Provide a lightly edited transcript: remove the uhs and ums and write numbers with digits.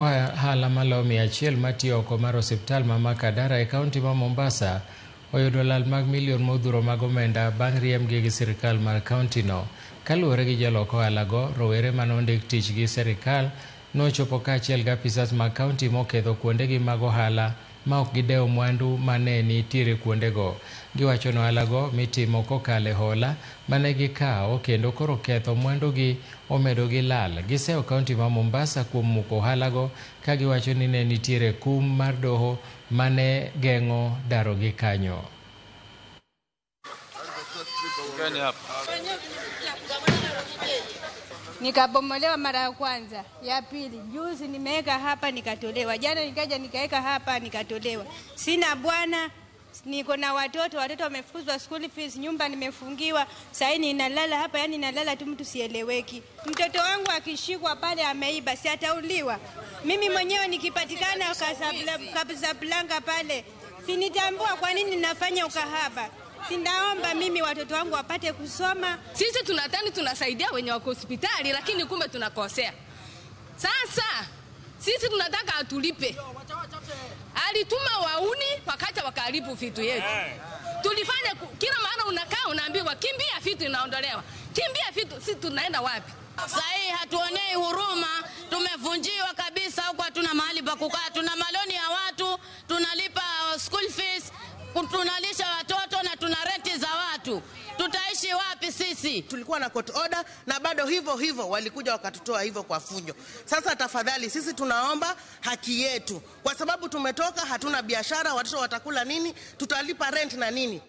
Ohala maloyo 100 matiyo oko mar osiptal ma Makadara e kaunti ma Mombasa oyudo lal mag milion modhuro mag omenda bang' riembgi gi sirkal mar kaunti no. Kaluwore gi jolok ohalago, rowere manondik tich gi sirkal nochopo kaachiel gi apisas mag kaunti moketho kuondegi mag ohala ma ok gidewo mwandu mane nitiere kuondego. Giwacho ni ohalago mitimo kokalo e hola mane gikawo kendo koro ketho mwandugi omedogi lal. Giseyo kaunti ma Mombasa kuom muko ohalago ka giwacho ni ne nitiere kum mar doho mane geng'o darogi kanyo. Nikabomolewa mara ya kwanza, ya pili juzi nimeweka hapa nikatolewa, jana nikaja nikaweka hapa nikatolewa. Sina bwana, niko na watoto, watoto wamefukuzwa school fees, nyumba nimefungiwa, sasa ninalala hapa, yani nalala tu, mtu sieleweki. Mtoto wangu akishikwa pale ameiba, si atauliwa? Mimi mwenyewe nikipatikana Casablanca pale, sinitambua kwa nini ninafanya ukahaba. Sinaomba mimi watoto wangu wapate kusoma. Sisi tunatani tunasaidia wenye wako hospitali, lakini kumbe tunakosea. Sasa sisi tunataka atulipe. Alituma wauni wakacha wakaharibu vitu yetu. Tulifanya kila maana, unakaa unaambiwa kimbia, vitu inaondolewa, kimbia vitu. Sisi tunaenda wapi? Sahii hatuonei huruma, tumevunjiwa kabisa huko, hatuna mahali pa kukaa, tuna maloni ya watu, tunalipa school fees, tunalisha watoto na tuna renti za watu. Tutaishi wapi sisi? Tulikuwa na court order na bado hivyo hivyo walikuja wakatutoa hivyo kwa fujo. Sasa tafadhali, sisi tunaomba haki yetu, kwa sababu tumetoka, hatuna biashara, watoto watakula nini? Tutalipa rent na nini?